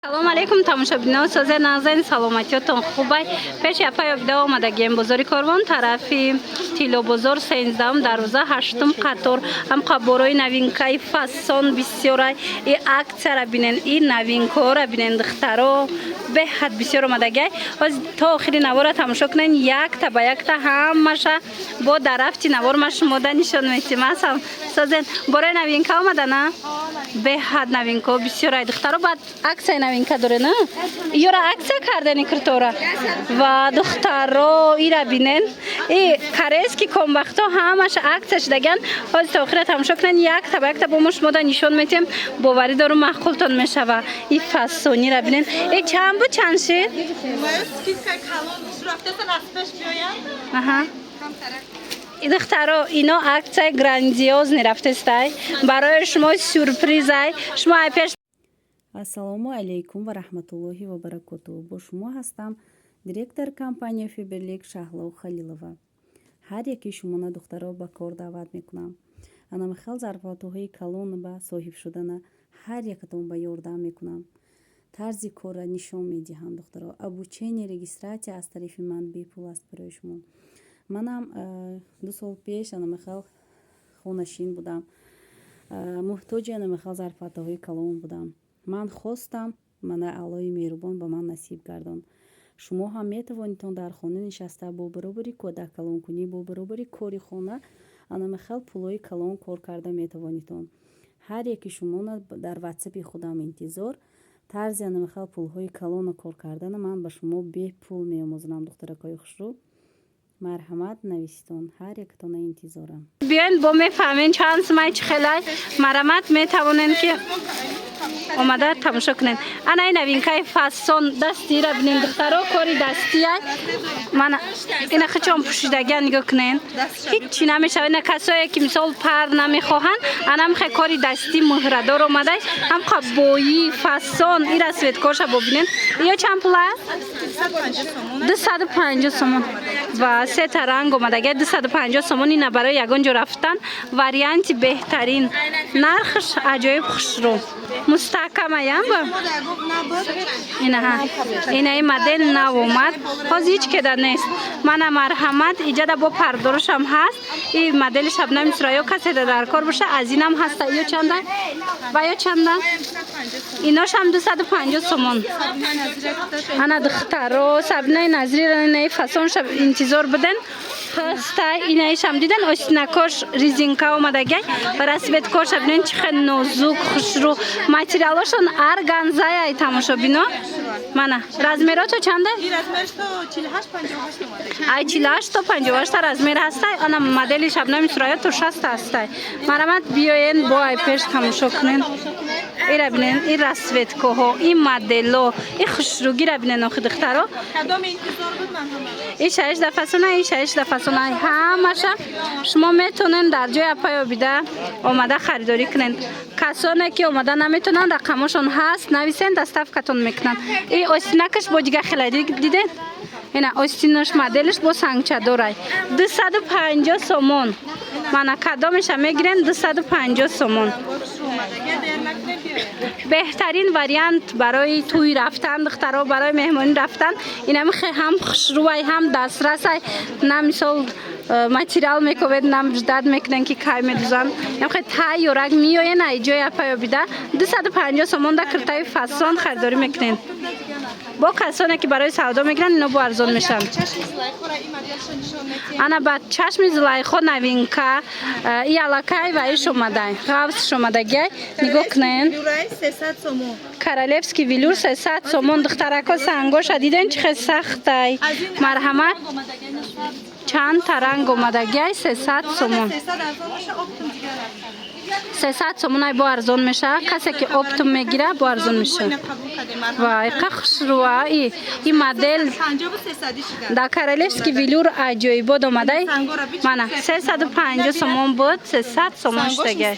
Салом алейкум, тамошобинон, созе назен, саломатиётон хубай. Пеши апай Обида омадагием, бозори Корвон, тарафи Тиллобозор, 13-ум дарвоза, ҳаштум қатор. Ҳам қаборои новинкаи фасон бисёрай. И акцияра бинен, и новинкаҳора бинен, духтаро, беҳад бисёр омадагиай. Ҳоз то охири навора тамошо кунен, якта ба якта ҳамаша бо дар рафти навор ма шумода нишон метим. Асам созен, борои новинка омада на? Беҳад новинкаҳо бисёрай, духтаро. Баъд акцияи новинка доре на? Ёра акция кардани киртора ва духтаро, ира бинен, и корейский комбахто ҳамаша акция шудаган. Ҳозир то охира тамошо кунен, якта ба якта бо мо шумода нишон метиҳем. Боварӣ дорум, маъқултон мешава. И фасонира бинен, и чанд буд, чанд шид? Скидка калон рафтасан, аз пеш биёям. Аҳа. И духтаро, ино акцияи грандиозный рафтестай, барои шумо сюрпризай, шумо ай пеш. Ассалому алайкум ва раҳматуллоҳи ва баракотуҳ. Бо шумо ҳастам, директор компанияи Фаберлик Шаҳло Халилова. Ҳар яки шумона, духтаро, ба кор даъват мекунам. Анамихел зарплатаҳои калон ба соҳиб шудана ҳар якатон ба ёрдам мекунам, тарзи корра нишон медиҳам. Духтаро, обучение, регистрация аз тарафи ман бепул аст барои шумо. Манам 2 сол пеш анамихел хонашин будам, муҳтоҷи анамихел зарплатаҳои калон будам. Ман хостам, мана Аллои меҳрубон ба ман насиб гардонд. Шумо ҳам метавонедтон дар хона нишаста, бо баробари кӯдак калонкунӣ, бо баробари кори хона анамихел пулҳои калон кор карда метавонедтон. Ҳар яки шумона дар ватсапи худам интизор. Тарзи анамихел пулҳои калона кор кардана ман ба шумо бепул меомӯзонам. Духтаракҳои хушрӯ, марҳамат, нависитон, ҳар якатона интизорам. Биёен, бо мефаҳмен чанд сумай, чӣ хелай. Марҳамат, метавонен ки омада тамошо кунед. Ана ин новинкаи фасон дастира бинен, духтаро, кори дастия. Мана ина хичон пӯшидагия, нигоҳ кунен, ҳиччи намешава. Ина касое ки мисол пар намехоҳанд, анам хе кори дастӣ муҳрадор омадай, ҳам қабои фасон. Ира светкоша бобинен. Ё чанд пул аст? 250 сомон ва сета ранг омадагия, 250 сомон. Ина барои ягон ҷо рафтан варианти беҳтарин, нархш аҷоиб хушрӯ, мустаҳкамаям ба. Инаҳа, инаи модел нав омад, ҳозир ҳеҷ кеда нест. Мана, марҳамат, иҷада бо пардорушам ҳаст. И модели Шабнами Сурайё, каседа дар кор боша, аз инам ҳаста. Ё чанда ва ё чанда? Иношам 250 сомон. Ана, духтаро, Сабинаи Назрира, инаи фасонша интизор буден, ҳаста. Инаишам дидан, остинакош резинка омадагай, расцветкоша бинен, чӣ хел нозук, хушрӯ, материалошон органзаяй. Тамошобино, мана размерото чанда? Ай 48 то 58 размер ҳастай. Ана модели Шабнами Сурайё то 60 ҳастай. Марҳамат, биёен, бо ай пеш тамошо кунен. Ира бинен, и расцветкоҳо, и модело, и хушрӯгира бинен. Охи, духтаро, и шашда фасона, и шашда фасона, ҳамаша шумо метонен дар ҷои апай Обида омада харидорӣ кунен. Касоне ки омада наметонанд, рақамошон ҳаст, нависен, доставкатон мекунанд. И остинакаш бо дига хела диден, ина остинаш моделиш бо сангчадорай, 250 сомон. Мана, кадомеша мегирен, 250 сомон. Беҳтарин вариант барои тӯй рафтан, духтаро, барои меҳмонӣ рафтан. Инами ҳам хушрӯвай, ҳам дастрасай, на мисол материал мековед, нам ждать мекунен ки кай медузанд. Хе тайёрак меоен, ай ҷои апай Обида 250 сомон да киртаи фасон харидорӣ мекунен. Бо касоне ки барои савдо мегиранд, ино бо арзон мешаванд. Ана ба чашми Зулайхо новинка, и аллакай ва иш омадай, ғавсш омадагиай, нигоҳ кунен. Королевский велюр 300 сомон. Духтарако, сангоша диден, чӣ хел сахтай? Марҳамат, чанд таранг омадагиай, 300 сомон. 300 сомонай, бо арзон мешавад. Касе ки оптом мегира, бо арзон мешавад. Вай, қа хушрӯа и модел да королевский велюр аҷоибот омадай. Мана, 350 сомон буд, 300 сомон шудагиай.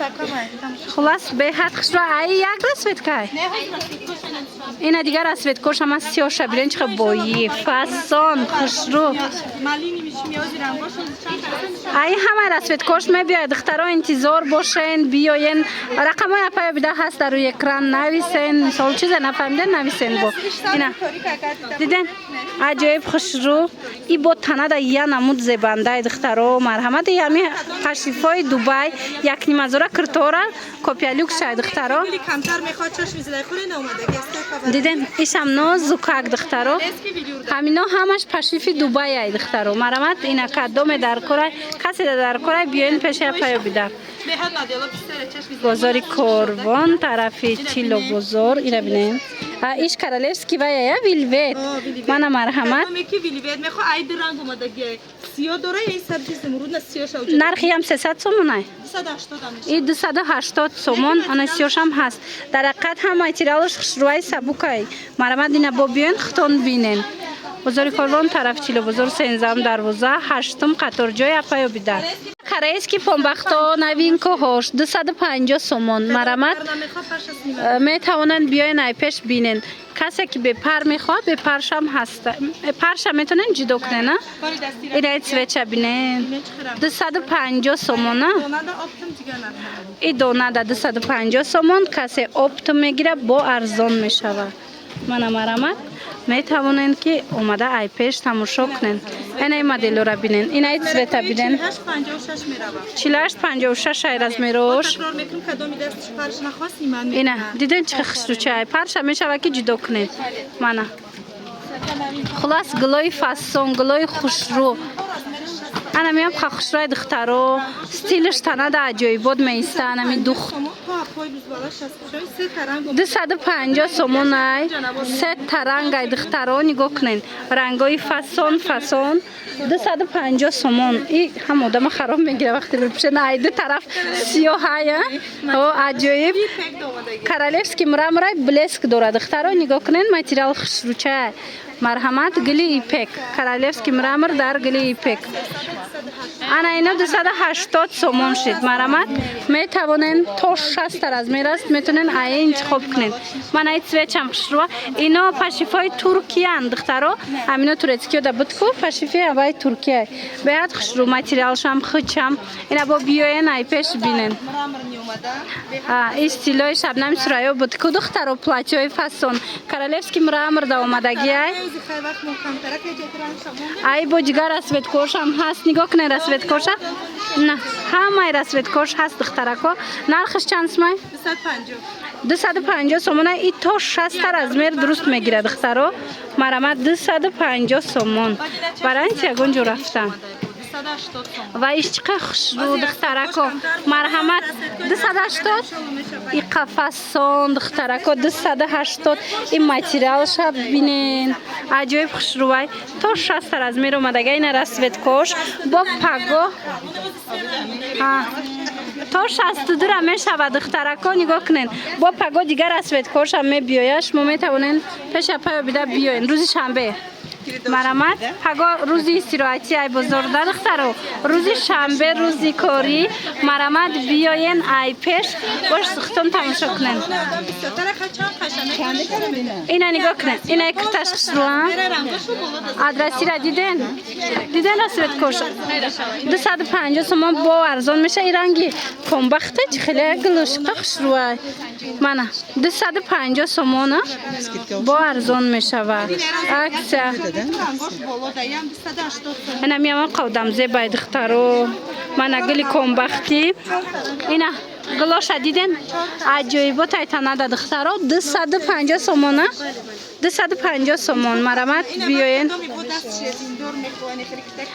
Хулас, беҳад хушрӯа. Ай як расцветкай. Ина дигар расцветкош ҳама сиёша, бинен, чӣ бои фасон, хушрӯ. Ай, ҳама расцветкош мебиёяд. Духтаро, интизор бошен, биёен. Рақамҳои апаи Обида ҳаст дар рӯи экран, нависен. Мисол, чизе нафаҳмиден, нависен. Бо ина диден, аҷоиб хушрӯ. И бо танада я намуд зебандаи. Духтаро, марҳамат. Ами ташрифҳои Дубай, якнимазора киртора, копия люксшай, духтаро. Диден, ишам нозукак, духтаро. Ҳамино ҳамаш пашифи Дубайай, духтаро. Марҳамат, ина кадоме дар корай, касе дар корай, биёен пеши апаи Обида. Бозори Корвон, тарафи Тилло бозор. Ира бинем, иш королевский ваяя, вельвет. Мана, марҳамат. Нархиам 300 сомонай, и 280 сомон. Ана, сиёшам ҳаст. Дар ҳақиқат ҳам материалаш хушрӯай, сабукай. Марҳамат, ина бо биёен, худтон бинен. Бозори Корвон, тарафи Тилло бозор, 13-ум дарвоза, ҳаштум қатор, ҷои апаи Обида. Корейский помбахто, новинкаҳош 250 сомон. Марҳамат, метавонанд биёен, ай пеш бинен. Касе ки бепар мехоҳад, бепаршам ҳаст, парша метавонен ҷудо кунен. А инаи цветша бинен, 250 сомона. И донада 250 сомон. Касе оптом мегира, бо арзон мешавад. Мана, марҳамат, метавонед, ки омада ай пеш тамошо кунед. Инаи моделора бинен, инаи цвета бинен. 48, 56 ай размерош. Ина диден, чӣ хушрӯчай. Парша мешавад, ки ҷудо кунед. Мана, хулас, гулои фасон, гулои хушрӯ. Ана меам хушрӯи, духтаро. Стилаш танада аҷоибот меиста. Анами дух 250 сомонай, се тарангай. Духтаро, нигоҳ кунед, рангои фасон фасон, 250 сомон. И ҳам одама хароб мегира, вақте мепӯшед. Ай ду тараф сиёҳая, о аҷоиб. Королевский мраморай, блеск дорад. Духтаро, нигоҳ кунед, материал хушрӯчай. Марҳамат, гили ипек, королевский мрамор дар гили ипек. Ана, ино 280 сомон шид. Марҳамат, метавонен, то 60 размер аст, метавонен ае интихоб кунед. Ман ай цветчам хушрӯа. Ино пашифои туркиян, духтаро. Амино турецкиё да буд ку, пашифи аваи Туркия. Беҳад хушрӯ, материалшам хучам. Ина бо биёен, ай пеш бинен. И стилои Шабнами Сурайё буд ку, духтаро, платьёи фасон, королевский мрамор да омадагиай. Ай, бо дигар расцветкошам ҳаст. Нигоҳ кунед расцветкоша. На, ҳамаи расцветкош ҳаст, духтарако. Нархаш чанд сумай? 250 сомона. И то 60 размер дуруст мегирад, духтаро. Марҳамат, 250 сомон. Баранти ягон ҷо рафтам ва иш чӣ қадр хушрӯ, духтарако. Марҳамат, 280. И қафасон, духтарако, 280. Ин материалша бинен, аҷоиб хушрӯвай. То 60 размер омадага. Ина расцветкош бо паго то 62-ра мешавад. Духтарако, нигоҳ кунед, бо паго дигар расцветкошам мебиёяд. Шумо метавонед пеша паё бида биёен рӯзи шанбе. Марҳамат, паго рӯзи истироҳатӣ ай бозорда, духтаро, рӯзи шанбе рӯзи корӣ. Марҳамат, биёен, ай пеш бош, худтон тамошо кунед. Ина нигоҳ кунед, ина кирташ хушрӯа. Адрасира диден, диден расцветкош, 250 сомон, бо арзон меша. И ранги комбахта чӣ хеле гулушқа хушрӯа. Мана, 250 сомона, бо арзон мешавад, акция. Ина миамам қавдам зебай, духтаро. Мана, гули комбахтӣ. Ина гулоша диден, аҷоибот айтанада, духтаро. 250 сомона, 250 сомон. Марҳамат, биёен.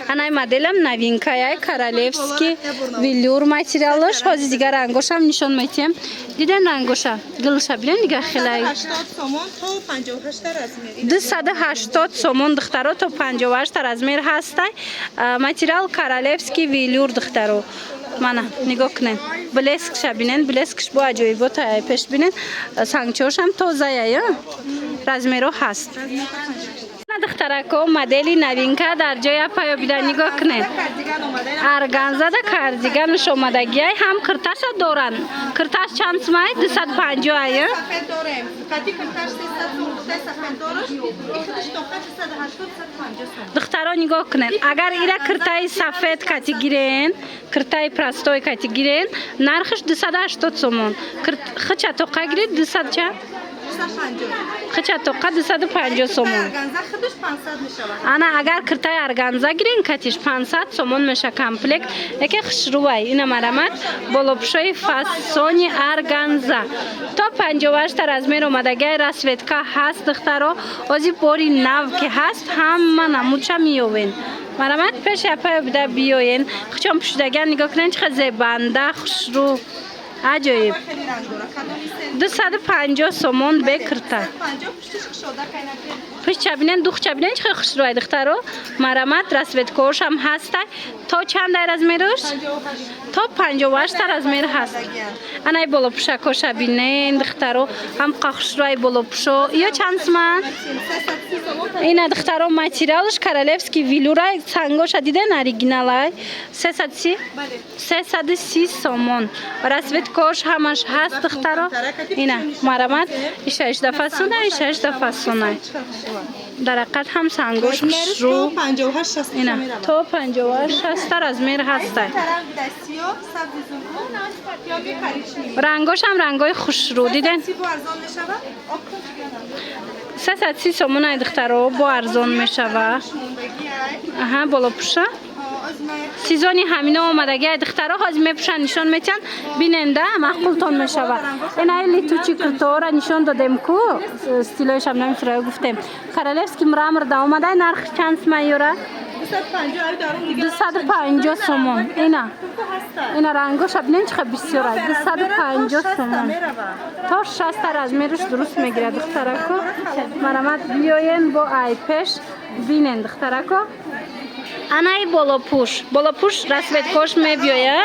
Анай моделам новинкаяй, королевский велюр материалош. Ҳозир дигар рангошам нишон метиҳем. Диден рангоша, гулша бинен, дигар хелай. 280 сомон, духтаро, то 58 размер ҳастай. Материал королевский велюр, духтаро. Мана, нигоҳ кунед, блескша бинен, блескш бо аҷоибот пеш бинен. Сангчошам тозая, размеро ҳаст. Духтарако, модели новинка дар ҷоя паёбида. Нигоҳ кунед, органзада кардиганаш омадагиай, ҳам кирташа доранд. Кирташ чанд сумай? 250 ай. Сафеддораш ихтиш тоқа 180, 150 сом. Духтаро, нигоҳ кунед, агар ира киртаи сафед кати гирен, киртаи простой кати гирен, нархаш 280 сомон. Хича тоқа гиред, 200 ча? 250. Хича тоқа 250 сомон. Органза худаш 500 мешавад. Ана, агар киртаи органза гирен, катиш 500 сомон меша комплект. Яке хушрувай ина, марамат, болопӯшои фасони органза то 58 размер омадагиай, расцветка ҳаст. Духтаро, ози бори нав ки ҳаст, ҳама намудша меёвен. Марамат, пеши апай буда биёен. Хучон пӯшидагиан нигоҳ кунен, чӣ қадр зебанда, хушрӯ, аҷоиб. Хеле ранг дора. Кадоми сен? 250 сомон бе кирта. 150, пуштиш кушода кайнаки. Пуштча бинен, духча бинен, чӣ хел хушрӯай, духтаро. Марамат, расцветкаошам ҳастай. То чандай размеруш? 58. То 58 размер ҳаст. Анай болопӯшакоша бинен, духтаро, ҳам хушрӯай болопӯшо. Ё чанд суман? 330 сомон. Ина, духтаро, материалш королевский велюрай, сангоша диден, оригиналай. 330? Бале. 330 сомон. Расцветкош ҳамаш ҳаст, духтаро. Ина, марамат, ишашда фасона, ишашда фасонай. Дар ҳақиқат ҳам сангош хушрӯ. 58, 60 Ина меравад. То 58, 60 размер ҳастай. Тараф дастиё, сабзи зумру ё би коричневый. Рангошам рангои хушрӯ, диден. 330 бо арзон мешавад. Об кун чигана. 330 сомонай, духтаро, бо арзон мешава. Мондагӣ ай. Аҳа, болопӯша. Оз ман Сезони ҳамино омадагиай, духтаро, ҳозир мепӯшанд, нишон метиҳанд, биненда, маъқултон мешава. Инаи летучий киртоора нишон додем ку, стилоишам намефурая, гуфтем, королевский мрамор да омадай. Нарх чанд суман ёра? 250 ай дарун дига. 250 сомон. Ина, ина, рангоша бинен, чӣ қадр бисёрай. 250 сомон. То 60 размериш дуруст мегирад, духтарако. Марамат, биёен, бо ай пеш бинен, духтарако. Анаи болопӯш, болопӯш расцветкош мебиёя.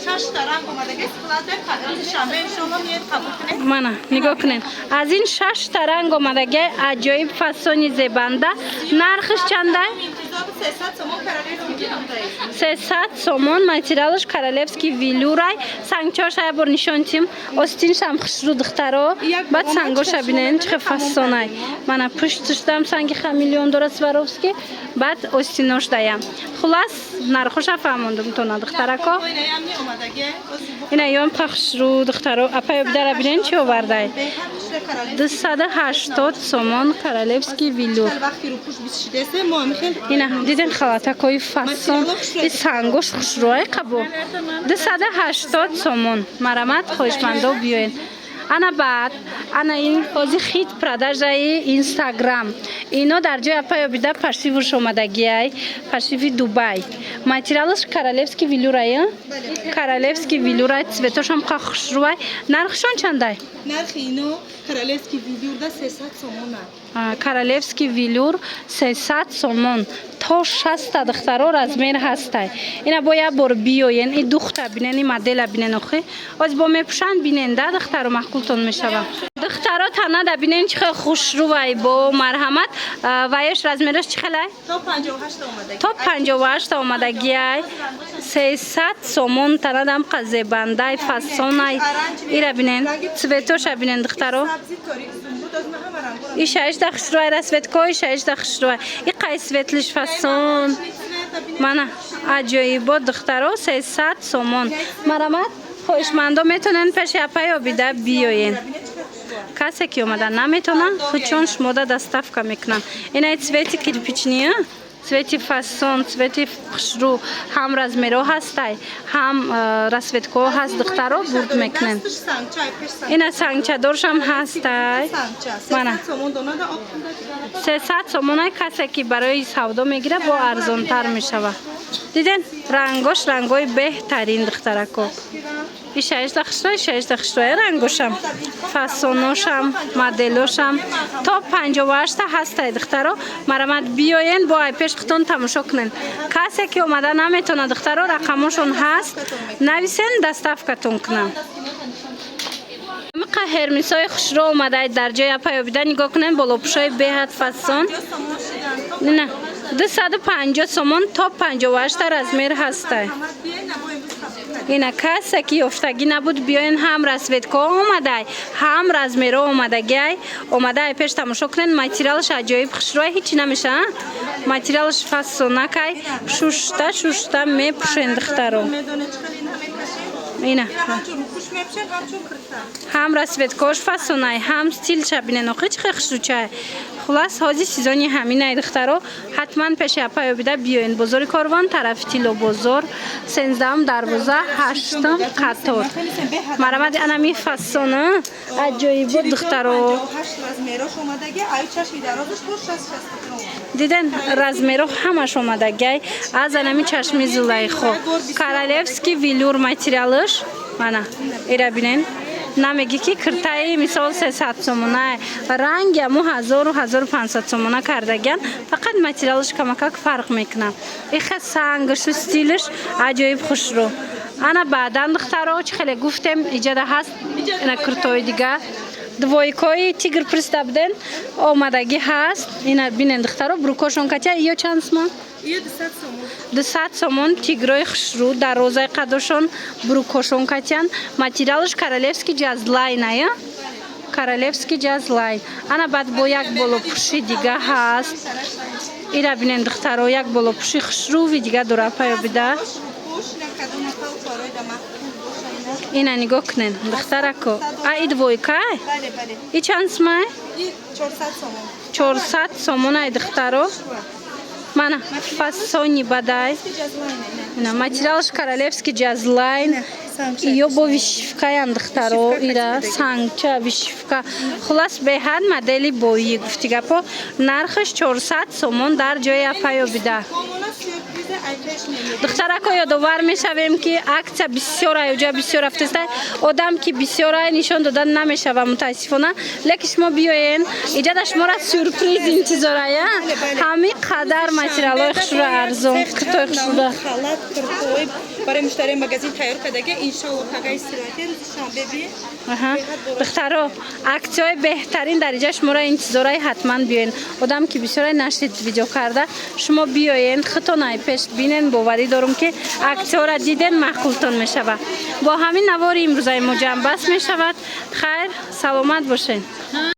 Шашта ранг омадаги склада, рӯзи шанбе иншоалло миёед, қабул кунед. Мана, нигоҳ кунед, аз ин шашта ранг омадагиай, аҷоиб, фасони зебанда. Нархиш чандай? Интизор 300 сомон, королевский велюрай. 300 сомон, материалаш королевский велюрай. Сангчоша я бор нишон тим, остиншам хушрӯ, духтаро. Баъд сангоша бинен, чӣ хел фасонай. Мана, пуштушдам санги хамелеон дора, Сваровски, баъд остинош даям. Хулас, нархоша фаҳмондум тона, духтарако. Ина ём хушрӯ, духтаро. Апаё бидара, бинен, чӣ овардай. 280 сомон, королевский велюр. Вақти рӯпӯш бисшидесе мо хел. Ина диден, халатакҳои фасон, и сангош хушрӯай, қабо. 280 сомон. Марамат, хоҳишмандо, биёен. Ана, баъд ана ин ҳозир хит продажаи Инстаграм. Ино дар ҷои апай обида пошивуш омадагиай, пошиви Дубай. Материалаш королевский велюрай, королевский велюрай, цветошам қа хушрӯай. Нархшон чандай? Нархи ино королевский велюрда 300 сомона. Королевский велюр 300 сомон, то 60, духтаро, размер ҳастай. Ина бо як бор биёен, и духта бинен, и модела бинен. Охи оз бо мепӯшанд, бинен да, духтаро, маъқултон мешава. Духтаро, танада бинен, чӣ хел хушрӯвай. Бо марҳамат, ваёш размераш чӣ хелай? То 58 омадаги. То 58 омадагиай, 300 сомон. Танадам қазебандай, фасонай. Ира бинен, цветоша бинен, духтаро. Сабзи торик, зумруд, аз ҳама рангҳоро. Ишаишда хушрӯай, расцветко ишаишда хушрӯай, и қай светлиш фасон. Мана, аҷоибот, духтаро, 300 сомон. Марамат, хоҳишмандо метонен пеши апай обида биёен. Касе ки омада наметонанд, худчон шумода доставка мекунанд. Инаи цвети кирпичный, цвети фасон, цвети хушрӯ, ҳам размерҳо ҳастай, ҳам расцветкаҳо ҳаст. Духтаро, бурд мекунен. Дасташ сангча, пеш сангча. Ина сангчадоршам ҳастай. Сангча. Мана. 300 сомон донада, об кунда дигар. 300 сомонай. Касе ки барои савдо мегирад, бо арзонтар мешавад. Диден, рангош рангои беҳтарин, духтарако. Ишаишда хушрӯй, ишаишда хушрӯй, рангошам, фасоношам, моделошам то 58 ҳастай. Духтаро, марамат, биёен, бо ай пеш худтон тамошо кунен. Касе ки омада наметавонад, духтаро, рақамошон ҳаст, нависен, доставкатон кунам. Миқа ҳермисҳои хушрӯ омадаед дар ҷои апай обида. Нигоҳ кунем, болопӯшои беҳад фасон. 50 сомон шидан. Ина 250 сомон, то 58 размер ҳастай. Ҳама биёен, намо имрӯз қабул кардем. Ина касе ки ёфтагӣ набуд, биёен. Ҳам расцветка омадай, ҳам размеро омадагиай. Омадай, пеш тамошо кунен. Материалаш аҷоиб хушрӯай, ҳичи намеша, материалаш фасонакай, шушта шушта мепӯшен, духтаро. Ина ҳам расцветкош фасонай, ҳам стилша бинен, охи чӣ хел хушрӯчай. Хулас, ҳози сезони ҳаминай, духтаро. Ҳатман пеши апай Обида биёен. Бозори Корвон, тарафи Тиллобозор, 13-ум дарвоза, ҳаштум қатор. Марамади анами фасона аҷоибо, духтаро. Диден, размеро ҳамаш омадагиай. Аз анами чашми Зулайхо, королевский велюр материалаш. Мана ира бинен, намегӣ ки киртаи мисол 300 сомона, ранги аму 1000-1500 сомона кардагиан, фақат материалаш камакак фарқ мекунад. Иха сангшу стилш аҷоиб хушрӯ. Ана баъдан, духтаро, чӣ хеле гуфтем, иҷада ҳаст ина куртои дига, двойкои тигр приста буден, омадагӣ ҳаст. Ина бинен, духтаро, брюкошон катя. Ё чанд сомон? 200 сомон. Тигрои хушрӯ, дарозаи қадошон, брюкошон катян. Материалаш королевский джазлайн ая, королевский джазлайн. Ана баъд бо як болопӯши дига ҳаст. Ира бинен, духтаро, як болопӯши хушрӯви дига дора апай Обида. Ина нигоҳ кунен, духтарако. А и двойка и чанд сумай? 400 сомон ай, духтаро. Мана фасони бадай. Ина материалаш королевский джазлайн. Ё бо вышивкаян, духтаро, ира сангча, вышивка. Хулас, беҳад модели боӣ, гуфти гапо. Нархаш 400 сомон дар ҷои апай Обида. Духтарако, ёдовар мешавем, ки акция бисёр аюҷа, бисёр рафтеста. Одам ки бисёрай, нишон дода намешава, мутаассифона. Лекин шумо биёен, иҷада шуморо сюрприз интизорая. Ҳамин қадар материалҳои хушрӯ, арзон, киртои хушрӯда. Халат, киртои барои муштарии магазин тайёр кардаги. Иншоалло, пагаи истироҳати, рӯзи шанбе би. Духтаро, аксияҳои беҳтарин дар иҷа шуморо интизорай, ҳатман биёен. Одам ки бисёрай, нашид видео карда. Шумо биёен, худтон ай пеш бинен. Боварӣ дорум, ки аксияҳоро диден, маъқултон мешавад. Бо ҳамин навори имрӯзаи мо ҷамъбаст мешавад. Хайр, саломат бошед.